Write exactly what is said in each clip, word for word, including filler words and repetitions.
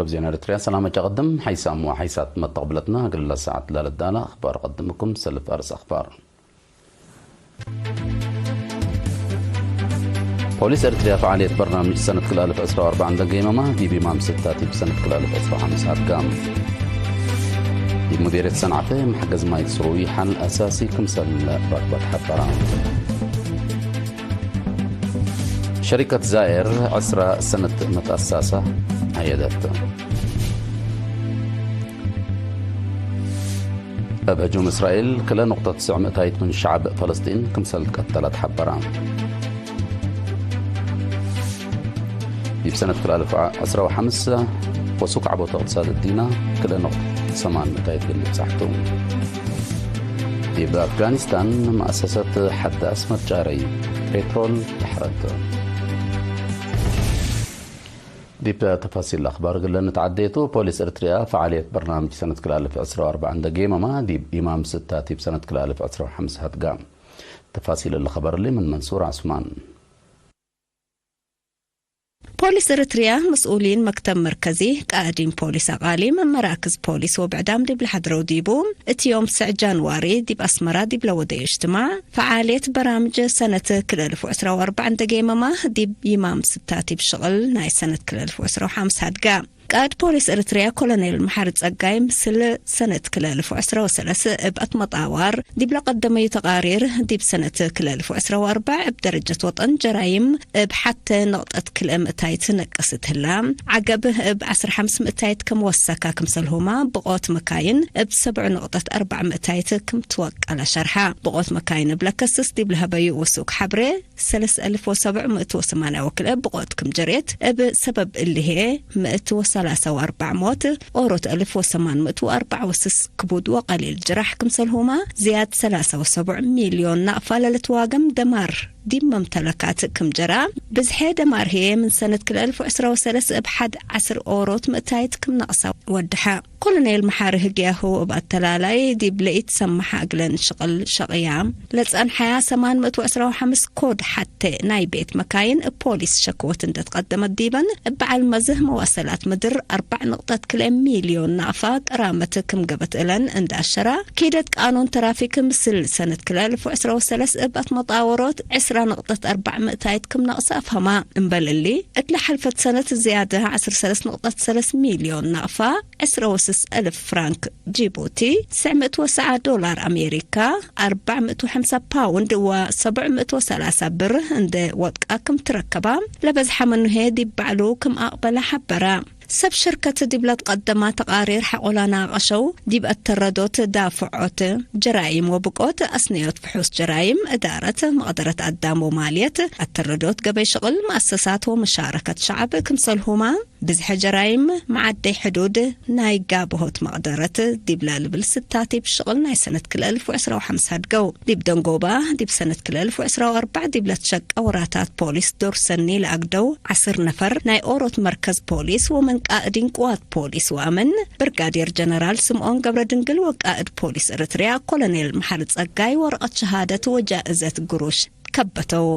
ዜና ኤረትርያ ሰላም አቀድም። ሐይሳም ወሐይሳት መተቅብለትና እግለ ሰዓት ለልዳለ አኽባር ቀድምኩም። ሰልፍ አርስ አኽባር። ፖሊስ ኤረትርያ ፈዓልየት በርናምጅ ሰነት ክልአልፍ ዕስራ ወአርበዕ እንደ ገይመማ፣ ዲብ ኢማም ስታቲብ ሰነት ክልአልፍ ዕስራ ወሐምስ ሀትጋም። ዲብ ሙዴርየት ሰንዓፈ መሕገዝ ማይ ጽሩይ ሐል አሳሲ ክምሰል ረክበት ሐበራ። ሸሪከት ዛኤር ዕስራ ሰነት መትአሳሰ አየደት። እብ ህጁም እስራኤል ክለ ኑቅጠት ትስዕ ምእታይት ምን ሸዐብ ፈለስጢን ክምሰል ትቀተለት ሐበረ። ዲብ ሰነት ክልአልፍ ዕስራ ወሐምስ ወሱክ ዐቦት እቅትሳድ እዲና ክለ ኑቅጠት ሰማን ምእታይት እግል ልብጻሕ ቱ። ዲብ አፍጋኒስታን መአሰሰት ሐዳስ መትጃረይ ፔትሮል ተሐረት። ዲብ ተፋሲል አኽባር እግል ንትዓዴ ቱ፣ ፖሊስ ኤረትርያ ፈዓልየት በርናምጅ ሰነት ክልአልፍ ዕስራ ወአርበዕ እንደ ጌመማ፣ ዲብ ኢማም ስታቲብ ሰነት ክልአልፍ ዕስራ ወሐምስ ሀትጋ። ተፋሲል እሊ ኸበር እሊ ምን መንሱር ዐስማን። ፖሊስ ኤረትርያ፣ መስኡሊን መክተብ መርከዚ፣ ቃእዲን ፖሊስ አቃሊም፣ መራክዝ ፖሊስ ወብዕዳም ዲብ ለሐድረው ዲቡ፣ እት ዮም ትስዕ ጃንዋሪ ዲብ አስመራ ዲብ ለወደዩ እጅትማዕ፣ ፈዓልየት በራምጅ ሰነት ክልአልፍ ወዕስራ ወአርበዕ እንደ ጌመማ፣ ዲብ ይማም ስታቲብ ሽቅል ናይ ሰነት ክልአልፍ ወዕስራ ወሐምስ ሀድጋ። ቃእድ ፖሊስ ኤረትርያ ኮሎኔል መሓሪ ጸጋይ፣ ምስል ሰነት ክልአልፍ ወዕስራ ወሰለስ እብ አትመጣዋር ዲብ ለቀደመዩ ተቃሪር፣ ዲብ ሰነት ክልአልፍ ወዕስራ ወአርበዕ እብ ደረጀት ወጠን ጀራይም እብ ሐተ ነቅጠት ክልኤ ምእታይት ነቅስ እት ህላ፣ ዐገብ እብ ዐስር ሐምስ ምእታይት ክም ወሰካ ክምሰልሁማ፣ ብቆት መካይን እብ ሰብዑ ነቅጠት አርበዕ ምእታይት ክም ትወቀለ ሸርሐ። ብቆት መካይን እብ ለከስስ ዲብ ለሀበዩ ውሱክ ሐብሬ፣ ሰለስ አልፍ ወሰብዕ ምእት ወሰማንያ ወክልኤ ብቆት ክም ጀሬት፣ እብ ሰበብ እሊ ህዬ ምእት ወሰላሳ ወአርበዕ ሞት፣ ኦሮት አልፍ ወሰማን ምእት ወአርበዕ ወስስ ክቡድ ወቀሊል ጅራሕ ክምሰልሁማ፣ ዝያድ ሰላሳ ወሰብዕ ሚልዮን ናቅፋ ለልትዋገም ደማር ዲብ መምተለካት ክም ጀራ፣ ብዝሐ ደማር ህዬ ምን ሰነት ክልአልፍ ወዕስራ ወሰለስ እብ ሐድ ዐስር ኦሮት ምእታይት ክም ነቅሳ ወድሐ። ኮሎኔል መሓሪ ህግያሁ እብ አተላላይ ዲብ ለኢትሰመሐ እግለን ሽቅል ሸቅያም ለጸንሐያ ሰማን ምእት ወዕስራ ወሐምስ ኮድ ሐቴ ናይ ቤት መካይን እብ ፖሊስ ሸክወት እንደ ትቀደመት ዲበን፣ እብ በዐል መዝህ መዋሰላት ምድር አርበዕ ንቅጠት ክልኤ ሚልዮን ናቅፋ ቅራመት ክም ገብአት እለን እንደ አሸራ፣ ኪደት ቃኑን ተራፊክ ምስል ሰነት ክልአልፍ ወዕስራ ወሰለስ እብ አትመጣወሮት ዕስራ ንቅጠት አርበዕ ምእታይት ክም ነቅሰ አፍሀማ። እምበል እሊ፣ እት ለሐልፈት ሰነት ዝያደ ዐስር ሰለስ ንቅጠት ሰለስ ሚልዮን ናቅፋ ዕስራ ወስስ አልፍ ፍራንክ ጂቡቲ፣ ትስዕ ምእት ወሰዓ ዶላር አሜሪካ፣ አርበዕ ምእት ወሐምሳ ፓውንድ ወሰብዕ ምእት ወሰላሳ ብር እንዴ ወድቃ ክም ትረከባ፣ ለበዝሐ ምኑ ህዬ ዲብ በዕሉ ክም አቅበለ ሐበረ። ሰብ ሽርከት ዲብ ለትቀደማ ተቃሪር ሐቆላ ናቀሸው፣ ዲብ አተረዶት ዳፍዖት ጀራይም ወብቆት አስነዮት ፍሑስ ጀራይም፣ እዳረት መቅደረት አዳም ወማልየት፣ አተረዶት ገበይ ሽቅል፣ መአሰሳት ወመሻረከት ሸዐብ ክምሰልሁማ፣ ብዝሐ ጀራይም መዓደይ ሕዱድ ናይ ጋብሆት መቅደረት ዲብለ ልብል ስታቲብ ሽቅል ናይ ሰነት ክልአልፍ ወዕስራ ወሐምስ ሀድገው። ዲብ ደንጎባ፣ ዲብ ሰነት ክልአልፍ ወዕስራ ወአርበዕ ዲብ ለትሸቀ ወራታት ፖሊስ ዶር ሰኒ ለአግደው ዐስር ነፈር ናይ ኦሮት መርከዝ ፖሊስ ወምን ቃእዲን ቅዋት ፖሊስ ወአምን ብርጋዴር ጀነራል ስምኦን ገብረድንግል ወቃእድ ፖሊስ ኤረትርያ ኮሎኔል መሓሪ ጸጋይ ወርቀት ሸሃደት ወጃእዘት ግሩሽ ከበተው።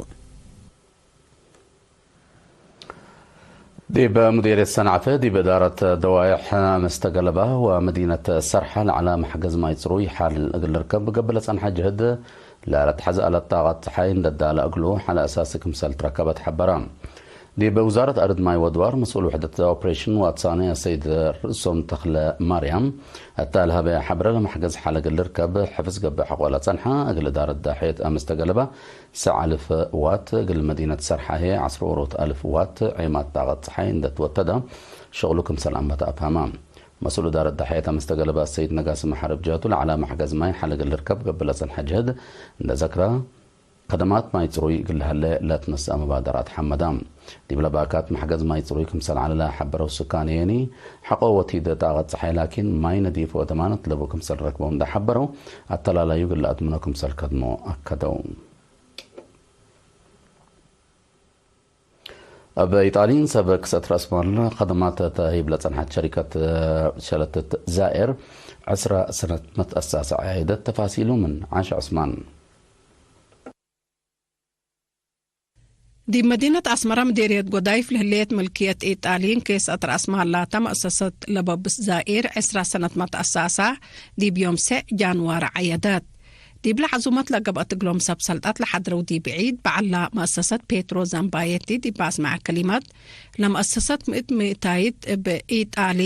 ዲብ ሙዲርየት ሰንዐፈ፣ ዲብ እዳረት ደዋይሕ መስተገለባ ወመዲነት ሰርሐ ለዐለ መሕገዝ ማይ ጽሩይ ሐል እግል ልርከብ ገብእ ለጸንሐ ጅህድ፣ ለለትሐዘ አለት ጣቀት ጸሓይ እንደ ዳለ እግሉ ሐለ አሳሲ ክምሰል ትረከበት ሐበረ። ዲብ ውዛረት አርድ ማይ ወድዋር መስኡል ውሕደት ኦፕሬሽን ዋትሳንያ ሰይድ ርእሶም ተክለ ማርያም፣ እተ ለሀበ ሐብረ ለመሕገዝ ሐል እግል ልርከብ ሕፍዝ ገብእ ሐቆ ለጸንሐ፣ እግል እዳረት ዳሕየት አምስተገለባ፣ ሰዕ አልፍ ዋት፣ እግል መዲነት ሰርሐ ህዬ ዐስር ኦሮት አልፍ ዋት ዔማት ጣቀት ጸሓይ እንደ ትወተደ፣ ሸቅሉ ክምሰል አመተ አፍሀመ። መስኡል እዳረት ዳሕየት አምስተገለባ ሰይድ ነጋሲ መሓሪ እብ ጀህቱ፣ ለዐለ መሕገዝ ማይ ሐል እግል ልርከብ ገብእ ለጸንሐ ጅህድ እንደ ዘክረ፣ ከደማት ማይ ጽሩይ እግል ለሀለ ለትነስአ መባደራት ሐመደ። ዲብለ ባካት መሕገዝ ማይ ጽሩይ ክምሰል ዐለ ለሐበረው ስካን የኒ፣ ሐቆ ወቲደ ጣቀት ጸሓይ ላኪን ማይ ነዲፍ ወደማነት ለቡ ክምሰል ረክበው እንደ ሐበረው፣ አተላላዩ እግል ለአድምኖ ክምሰል ከድሞ አከደው። እብ ኢጣልይን ሰብ ክሰት ረአስ ማል ከደማት ተህይብ ለጸንሐት ሸሪከት ሸለትት ዛኤር ዕስራ ሰነት መትአሳሰ ዐያይደት። ተፋሲሉ ምን ዓሽ ዑስማን። ዲብ መዲነት አስመረ ምዴርየት ጎዳይፍ ለህሌት ምልክየት ኢጣልይን ኬሰት ረአስማል ላተ መአሰሰት ለበብስ ዛኢር ዕስራ ሰነት መትአሳሳ ዲብ ዮም ሰዕ ጃንዋሪ ዐየደት። ዲብለ ዐዙመት ለገብአት እግሎም ሰብ ሰልጠት ለሐድረው ዲብ ዒድ በዐላ መአሰሰት ፔትሮ ዘምባየቲ ዲብ አስመዐ ከሊመት፣ ለመአሰሰት ምእት ምእታይት እብ ኢጣሊ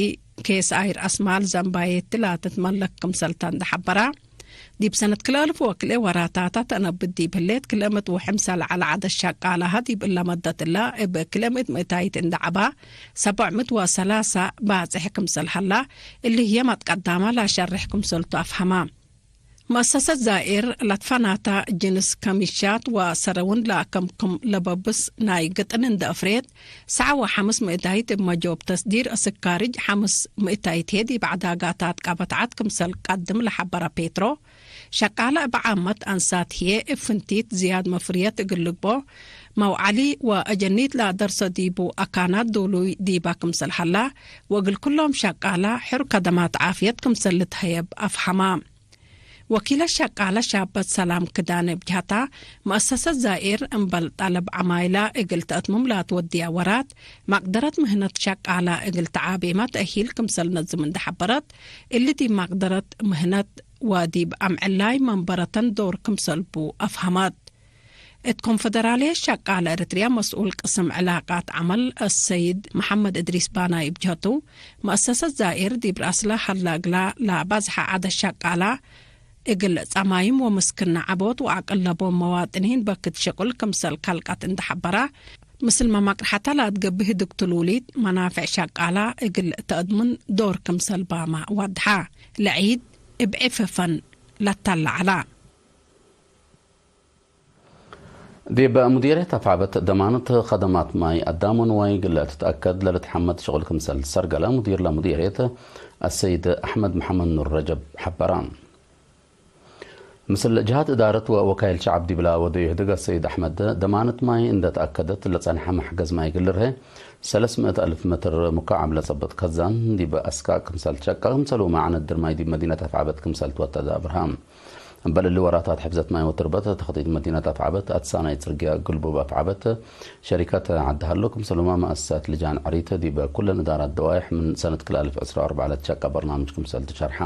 ኬስ አይ ረአስማል ዘምባየቲ ላትትመለክ ክምሰልተ እንደ ሐበራ፣ ዲብ ሰነት ክልኤ አልፍ ወክልኤ ወራታታ ተነብት ዲብ ህሌት ክልኤ ምእት ወሐምሳ ለዐለ ዐደድ ሸቃላሀ ዲብ እለ መደት እለ እብ ክልኤ ምእት ምእታይት እንደ ዐባ፣ ሰብዕ ምእት ወሰላሳ ባጽሕ ክምሰል ሀላ፣ እሊ ህዬ መትቀዳማ ለአሸርሕ ክምሰልቱ አፍሀማ። መአሰሰት ዛኤር ለትፈናታ ጅንስ ከሚሻት ወሰረውን ለአከምክም ለበብስ ናይ ግጥን እንደ አፍሬት፣ ሰዓ ወሐምስ ምእታይት እብ መጆብ ተስዲር እስካርጅ ሐምስ ምእታይት ህዬ ዲብ ዐዳጋታት ቀበትዓት ክምሰል ቀድም ለሐበረ ፔትሮ፣ ሸቃለ እብ ዓመት አንሳት ህዬ እብ ፍንቲት ዝያድ መፍርየት እግል ልግቦ፣ መውዓሊ ወአጀኒት ለአደርሶ ዲቡ አካናት ዱሉይ ዲባ ክምሰል ሀላ፣ ወእግል ኩሎም ሸቃለ ሕር ከደማት ዓፍየት ክምሰል ልትሀየብ አፍሀማ። ወኪለት ሸቃለ ሻበት ሰላም ክዳነ እብ ጀሀታ፣ መአሰሰት ዛኤር እምበል ጠለብ ዐማይላ እግል ተአትምም ለአትወድያ ወራት፣ መቅደረት ምህነት ሸቃለ እግል ተዓቤመ ተእሂል ክምሰል ነዝም እንደ ሐበረት፣ እሊ ዲብ መቅደረት ምህነት ወዲብ አምዕላይ መንበረተን ዶር ክምሰል ቡ አፍሀመት። እት ኮንፈደራልየት ሸቃለ ኤረትርያ መስኡል ቅስም ዕላቃት ዐመል አሰይድ መሐመድ እድሪስ ባናይ እብ ጀህቱ፣ መአሰሰት ዛኤር ዲብ ረአስለ ሀላ እግላ ለባዝሐ ዐደድ ሸቃላ እግል ጸማይም ወምስክነ ዐቦት ወአቅለቦም መዋጥኒን በክት ሽቁል ክምሰል ከልቀት እንደ ሐበራ፣ ምስል መማቅርሐታ ለአትገብእ ህድግ ትሉሊት መናፍዕ ሸቃላ እግል ተአድምን ዶር ክምሰል ባመ ወድሐ። ለዒድ እብ ዕፌ ፈን ለተለ ዐላ። ዲብ ሙዲርየት አፍዐበት ደማነት ከደማት ማይ አዳም ወንዋይ እግል ልትአከድ ለልትሐመድ ሽቁል ክምሰል ሰርገለ ሙዲር ለሙዲርየት አሰይድ አሕመድ መሐመድ ኑር ረጀብ ሐበረ። ምስል ጀሃት እዳረት ወወካይል ሸዐብ ዲብላ ወደዩ ህድግ አሰይድ አሕመድ፣ ደማነት ማይ እንደ ተአከደት ለጸንሐ መሕገዝ ማይ እግል ልርሄ ሰለስ ምእት አልፍ መትር ሙካዐብ ለጸብጥ ከዛን ዲብ አስካቅ ክምሰል ትሸቀ፣ ክምሰልሁመ ዐነት ድር ማይ ዲብ መዲነት አፍዐበት ክምሰል ትወጠደ አብርሃም። እምበል እሊ ወራታት ሕፍዘት ማይ ወትርበት፣ ተክጢጥ መዲነት አፍዐበት፣ አትሳናይ ጽርግያ ግልቡብ አፍዐበት፣ ሸሪከት ዐዲ ሀሎ፣ ክምሰልሁመ መአሰሳት ልጃን ዕሪት ዲበ ኩለን እዳራት ደዋይሕ ምን ሰነት ክልኤ አልፍ ዕስራ ወአርበዕ ለትሸቀ በርናምጅ ክምሰልቱ ሸርሐ።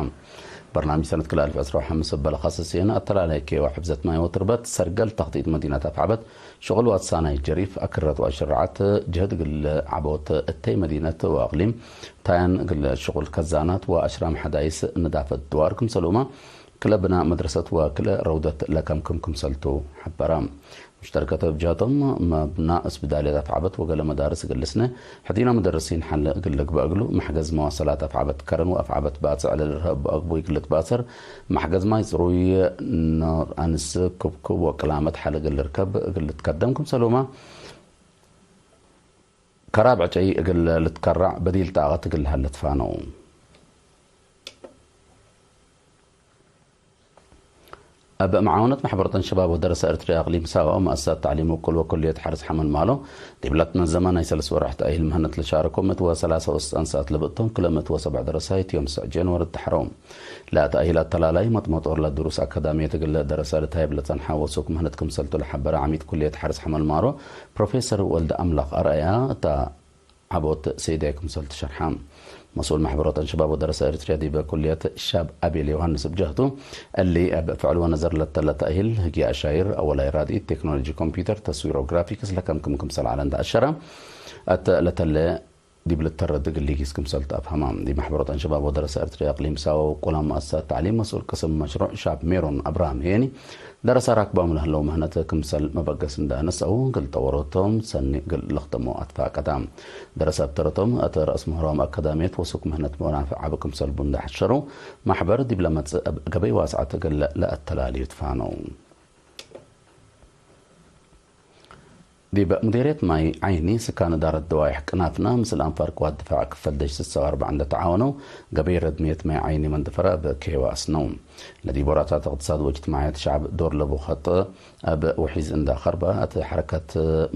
በርናምጅ ሰነት ክልኤ አልፍ ዕስራ ወሐምስ እበ ለከሰሴነ አተላላይ ኬዋ ሕፍዘት ማይ ወትርበት፣ ሰርገል ተክጢጥ መዲነት አፍዐበት፣ ሽቁል ወአትሳናይ ጀሪፍ፣ አክረት ወአሽረዐት ጅህድ እግል ዐቦት እተይ መዲነት ወአቅሊም ታያን እግል ሽቁል ከዛናት ወአሽራም ሐዳይስ ንዳፈት ድዋር ክምሰልሁመ ክልኤ ብናእ መድረሰት ወክልኤ ረውደት ለከምክም ክምሰልቱ ሐበረ። ሙሽተርከተ እብ ጀህቶም፣ መብናእ እስብዳልየት አፍዐበት ወገሌ መዳርስ እግል ልስነ፣ ሕዲነ ሙደርሲን ሐል እግል ልግበእ እግሉ፣ መሕገዝ መዋሰላት አፍዐበት ከረን ወአፍዐበት ባጽዕ ለልርሀ እብ አግቡይ እግል ልትባሰር፣ መሕገዝ ማይ ጽሩይ፣ ኖር አንስ፣ ክብክብ ወቅላመት ሐል እግል ልርከብ እግል ልትከደም ክምሰልሁመ፣ ከራብ ዕጨይ እግል ልትከረዕ በዲል ጣቀት እግል ለሀለ ትፋነው። እብ መዓውነት መሕበረተን ሸባብ ወደረሰ ኤረትርያ አቅሊም ሳዋ ወመአሰሳት ተዕሊም ውቁል ወኩልየት ሐርስ ሐመልማሎ፣ ዲብ ለትነዘመ ናይ ሰለስ ወርሕ ተእሂል ምህነት ለሻረኮ ምእት ወሰላሳ ወሰስ አንሳት ለብእቶም፣ ክልኤ ምእት ወሰብዕ ደረሳይት ዮም ሰዕ ጄንወሪ ተሐረው። ለተእሂል አተላላይ መጥመጦር ለድሩስ አካዳምየት እግል ደረሰ ልትሀይብ ለጸንሐ ወሱክ ምህነት ክምሰልቱ ለሐበረ ዐሚድ ኩልየት ሐርስ ሐመልማሎ ፕሮፌሰር ወልደአምላክ አርአያ፣ እተ ዐቦት ሰይዳይ ክምሰል ትሸርሐ። መስኡል መሕበሮት አንሸባብ ወደረሰ ኤሪትርያ ዲበ ኩልየት ሻብ አቤል ዮሐንስ እብ ጀህቱ፣ እሊ እብ ፍዕል ወነዘር ለተለ ተእሂል፣ ህግየ አሻይር፣ አወላይ ራድኢት፣ ቴክኖሎጂ ኮምፒውተር፣ ተስዊር ወግራፊክስ ለከምክም ክምሰል ዐለ እንደ አሸረ፣ እት ለተለ ዲብ ልተረድ እግል ሊጊስ ክምሰል ተአፍሀመ። ዲብ መሕበሮት አንሸባብ ወደረሰ ኤሪትርያ እቅሊም ሳወ ውቁል አመአሰሳት ተዕሊም መስኡል ቅስም መሽሩዕ ሻብ ሜሮን አብርሃም ሄኒ፣ ደረሰ ራክቦም ለህለው ምህነት ክምሰል መበገስ እንደ አነሰው፣ እግል ጠወሮቶም ሰኒ እግል ለክተሞ አትፋቀደ። ደረሰ እብ ተረቶም፣ እት ረአስ ምህሮም አካዳምየት ወሱክ ምህነት መናፍዕ ዐቢ ክምሰል ቡ እንደ ሐሸሩ፣ ማሕበር ዲብ ለመጽእ እብ ገበይ ዋስዐት እግል ለአተላልዩ ትፋነው። ዲብ ሙዴርየት ማይ ዓይኒ፣ ስካን እዳረት ደዋይሕ ቅናፍና ምስል አንፋር ቅዋት ድፋዕ ክፈል ደሽ ስሰ ወአርበዕ እንደ ተዓወነው፣ ገበይ ረድምየት ማይ ዓይኒ መንደፈራ እብ ኬዋ አስነው። ለዲብ ወራታት እቅትሳድ ወእጅትማዕየት ሸዕብ ዶር ለቡ ኸጥ እብ ውሒዝ እንደ ከርበ፣ እት ሐረከት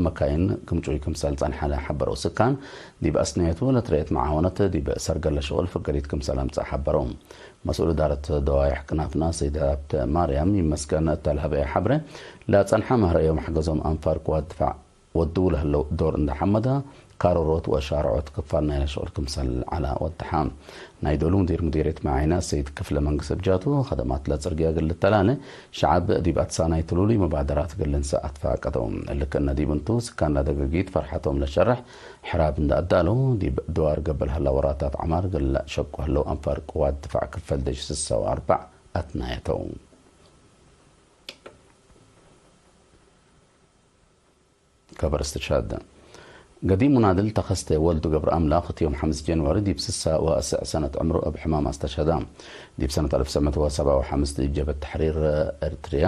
መካይን ግምጩይ ክምሰል ጸንሐ ለሐበረው ስካን፣ ዲብ አስነየቱ ለትረኤት መዓወነት ዲብ ሰርገለ ሽቁል ፍገሪት ክምሰል አምጽአ ሐበረው። መስኡል እዳረት ደዋይሕ ቅናፍና ሰይድ ሀብተ ማርያም ይመስገን እተ ለሀበየ ሐብሬ፣ ለጸንሐ ምህረዮም ሐገዞም አንፋር ቅዋት ድፋዕ ወድው ለህለው ዶር እንደ ሐመደ፣ ካሮሮት ወሻርዖት ክፋል ናይለ ሽቅል ክምሰል ዐለ ወደሐ። ናይ ዶሉ ሙዲር ሙዲርየት መዓይነ ሰይድ ክፍለ መንግስት እብ ጃቱ፣ ከደማት ለጽርግያ እግል ልተላለ፣ ሸዐብ ዲብ አትሳናይ ትሉሉይ መባደራት እግል ልንሰእ አትፋቀደው። እሊ ክእነ ዲብ እንቱ፣ ስካን ለደገጊት ፈርሐቶም ለሸርሕ ሕራብ እንደ አዳለው፣ ዲብ ድዋር ገበል ሀላ ወራታት ዐማር እግል ለሸቁ ህለው አንፋር ቅዋት ድፋዕ ክፈል ደሽ ስሳ ወአርበዕ አትናየተው። ከበር እስትሽሃድ። ገዲም ሙናድል ተኸስተ ወልዱ ገብረአምላክ፣ እት ዮም ሐምስ ጀንዋሪ ዲብ ስሳ ወአስዕ ሰነት ዕምሩ እብ ሕማም አስተሽሀዳ። ዲብ ሰነት አልፍ ትሰዕ ምእት ወሰብዓ ወሐምስ ዲብ ጀብሀት ተሕሪር ኤርትርያ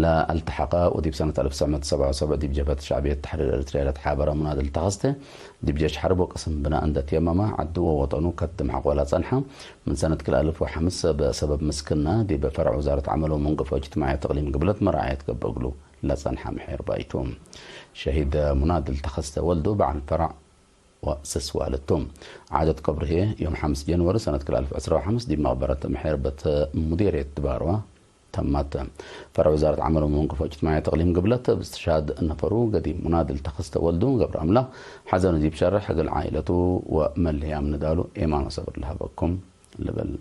ለአልተሐቀ፣ ወዲብ ሰነት አልፍ ትሰዕ ምእት ሰብዓ ወሰብዓ ዲብ ጀብሀት ሸዕብየት ተሕሪር ኤርትርያ ለተሓበረ ሙናድል ተኸስተ፣ ዲብ ጄሽ ሐርብ ወቅስም ብናእ እንደ ትየመመ፣ ዐዱ ወወጠኑ ከድም ሐቆ ለጸንሐ፣ ምን ሰነት ክልኤ አልፍ ወሐምስ እብ ሰበብ ምስክና፣ ዲብ ፈረዕ ውዛረት ዐመል ወመንገፎ እጅትማዕየት እቅሊም ግብለት መራዐየት ገብእ እግሉ። ለጸንሐ ምሒር ባይቱ። ሸሂድ ሙናድል ተኸስተ ወልዱ በዐል ፈረዕ ወስስ ዋልድ ቱ። ዓደት ቀብሩ ህዬ ዮም ሐምስ ጀንወሪ ሰነት ክልኤ አልፍ ዕስራ ወሐምስ ዲብ መቅበረት ምሒር በት ሙዲርየት ድባርዋ ተማት። ፈረዕ ውዛረት ዐመል ወመንገፎ እጅትማዕየት እቅሊም ግብለት እብ እስትሽሃድ ነፈሩ ገዲም ሙናድል ተኸስተ ወልዱ ገብረአምላክ ሐዘኑ ዲብ ሸርሕ እግል ዓኢለቱ ወመለህያም ንዳሉ ኤማን ወሰብር ለሀበኩም ልብል።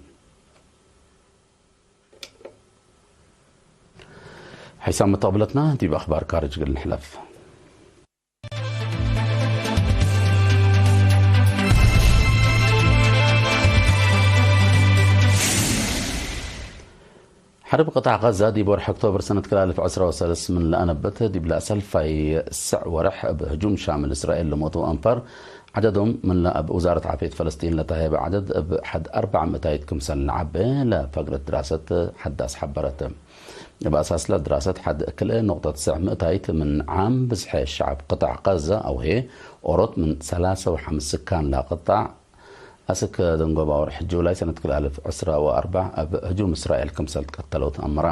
ሐይሳም መተቅብለትና ዲብ አኽባር ካርጅ እግል ንሕለፍ። ሐርብ ቅጣዕ ቀዛ ዲብ ወርሕ ኦክቶበር ሰነት ክልኤ አልፍ ዕስራ ወሰለስ ምን ለአነብት፣ ዲብለ አሰልፋይ ስዕ ወርሕ እብ ህጁም ሻምል እስራኤል ለሞቱ አንፋር ዐደዶም፣ ምንለ እብ ውዛረት ዓፍየት ፈለስጢን ለተሀይበ ዐደድ እብ ሐድ አርበዕ ምእታይት ክምሰል ለዐቤ ለፈግረት ድራሰት ሐዳስ ሐበረት። እብ አሳስለ ድራሰት ሐድ ክልኤ ኖቅጠት ትስዕ ምእታይት ምን ዓም ብዝሐ ሸዐብ ቅጣዕ ቀዛ አው ህዬ ኦሮት ምን ሰላሰ ወሐምስ ስካን ለቅጣዕ አስክ ደንጎብ አወርሕ ጁላይ ሰነት ክልኤ አልፍ ዕስራ ወአርበዕ እብ ህጁም እስራኤል ክምሰል ትቀተለው ተአምረ።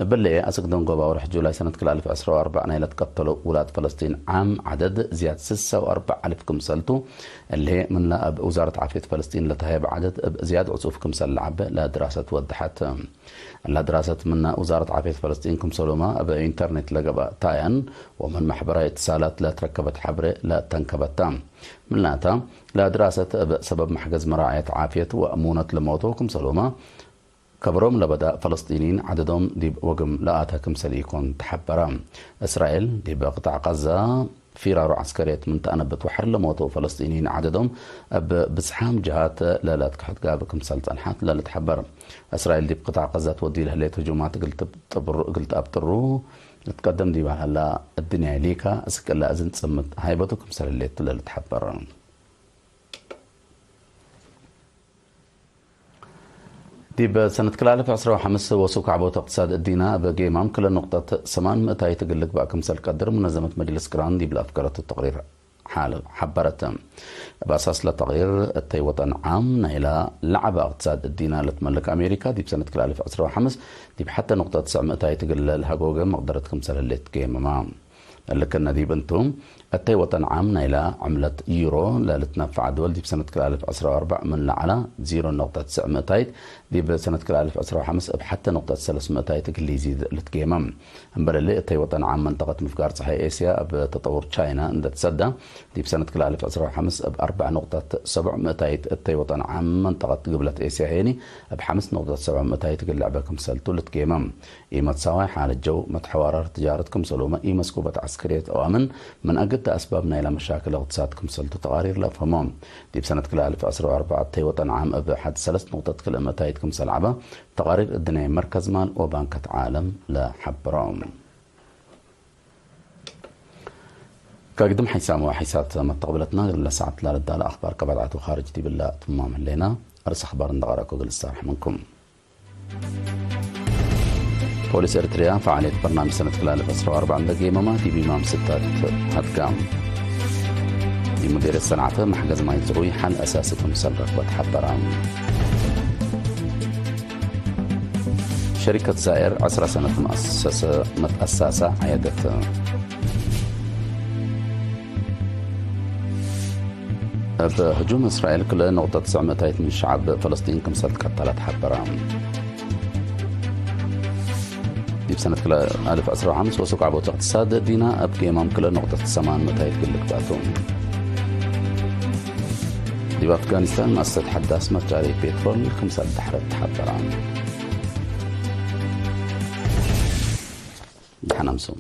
እብሊ አስክ ደንጎብ አወርሕ ጁላይ ሰነት ክልኤ አልፍ ዕስራ ወአርበዕ ናይለ ትቀተለው ውላድ ፈለስጢን ዓም ዐደድ ዝያድ ስሳ ወአርበዕ አልፍ ክምሰል ቱ፣ እሊ ምንለ እብ ውዛረት ዓፍየት ፈለስጢን ለተሀየበ ዐደድ እብ ዝያድ ዕጹፍ ክምሰል ለዐበ ለድራሰት ወደሐት። እላ ድራሰት ምነ ውዛረት ዓፍየት ፈለስጢን ክምሰሉመ እብ ኢንተርኔት ለገብአ ታያን ወምን መሕበራይ እትሳላት ለትረከበት ሐብሬ ለተንከበት ተ። ምናተ፣ ለድራሰት እብ ሰበብ መሕገዝ መራዐየት ዓፍየት ወእሙነት ለሞቱ ክምሰሉመ፣ ከብሮም ለበዳ ፈለስጢንይን ዐደዶም ዲብ ወግም ለአተ ክምሰል ኢኮን ተሐበረ። እስራኤል ዲብ ቅጣዕ ቀዛ ፊራሩ ዐስከርየት ምን ተአነብት ወሐር ለሞቱ ፈለስጢንይን ዐደዶም እብ ብዝሓም ጀሃት ለለአትከሐት ጋብእ ክምሰል ጸንሐት ለልትሐበር። እስራኤል ዲብ ቅጣዕ ቀዛ ትወድዩ ለህሌት ህጁማት እግል ትብጥሩ፣ እግል ተአብጥሩ ልትቀደም ዲብ ሀላ እድንያይ ሊካ፣ እስክ እለ እዝን ጽምት ሃይበቱ ክምሰል ህሌት ለልትሐበር። ዲብ ሰነት ክልኤ አልፍ ዕስራ ወሐምስ ወሱክ ዐቦት እቅትሳድ እዲና እብ ጌማም ክለ ኑቅጠት ሰማን ምእታይት እግል ልግባእ ክምሰል ቀድር ሙነዘመት መጅልስ ቅራን ዲብ ለአፍገረቱ ተቅሪር ሓል ሐበረት። እብ አሳስ ለተቅሪር፣ እተይ ወጠን ዓም ናይላ ለዐበ እቅትሳድ እዲና ለትመልክ አሜሪካ፣ ዲብ ሰነት ክልኤ አልፍ ዕስራ ወሐምስ ዲብ ሐተ ኑቅጠት ትስዕ ምእታይት እግል ለልሀጎገ መቅደረት ክምሰል ህሌት ትጌመመ። እሊ ክእነ ዲብ እንቱ፣ እተይ ወጠን ዓም ናይላ ዕምለት ዩሮ ለልትነፈዐ ድወል ዲብ ሰነት ክልኤ አልፍ ዕስራ ወአርበዕ ምን ለዐላ ዚሮ ኖቅጠት ትስዕ ምእታይት፣ ዲብ ሰነት ክልኤ አልፍ ዕስራ ወሐምስ እብ ሐተ ኖቅጠት ሰለስ ምእታይት እግል ኢዚድ ልትጌመ። እምበል እሊ፣ እተይ ወጠን ዓም መንጠቀት ምፍጋር ጸሓይ ኤስያ እብ ተጠውር ቻይና እንደ ትሰዳ፣ ዲብ ሰነት ክልኤ አልፍ ዕስራ ወሐምስ እብ አርበዕ ኖቅጠት ሰቡዕ ምእታይት፣ እተይ ወጠን ዓም መንጠቀት ግብለት ኤስያ ሄኒ እብ ሐምስ ኖቅጠት ሰቡዕ ምእታይት እግል ልዕበ ክምሰልቱ ልትጌመ። ኢመትሳዋይ ሓለት ጀው፣ መትሐዋራር ትጃረት ክምሰሉመ ኢመስኩበት ዐስከርየት አዋምን ምን አግደ አስባብ ናይለ መሻክል እቅትሳድ ክምሰልቱ ተቃሪር ለአፍህሞ። ዲብ ሰነት ክልኤ አልፍ ዕስራ ወአርበዕ እተይ ወጠን ዓም እብ ሐድ ሰለስ ኖቅጠት ክልኤ ምእታይት ክምሰል ዐበ ተቃሪር እድንያይ መርከዝ ማል ወባንከት ዓለም ለሐብሮ። ከግድም ሐይሳም ወሐይሳት መተቅብለትና ለሰዓት ላለዳለ አኽባር ከባድዓት ወኻርጅ ዲብለ ትማም ህሌና። አርስ አኽባር እንደ ቀረእኩ እግል እሳርሕ ምንኩም። ፖሊስ ኤርትርያ ፈዓልየት በርናምጅ ሰነት ክልኤ አልፍ ዕስራ ወአርበዕ እንደ ጌመማ ዲብ ኢማም ስተት ሀድጋ። ዲብ ሙዴርየት ሰንዓፈ መሕገዝ ማይ ጽሩይ ሐል አሳሲ ክምሰል ረክበት ሐበራ። ሸሪከት ዛኤር ዐስረ ሰነት መአሰሰ፣ መትአሳሰ ዐየደት። እብ ህጁም እስራኤል ክልኤ ኖቅጠት ትስዕ ምእታይት ምን ሸዐብ ፈለስጢን ክምሰል ትቀተለ ተሐበረ። እብ ሰነት ክልኤ አልፍ ዕስራ ወሐምስ ወሱቅ ዐቦት እቅትሳድ ዲና እብ ጌማም ክልኤ ኑቅጠት ሰማን መእታይት ግልግባቶም። ዲብ አፍጋኒስታን መአሰሰት ሐዳስ መትጃሪ ፔትሮል ክምሰል ደሐረት ተሐበራ። ደሐን አምሱም።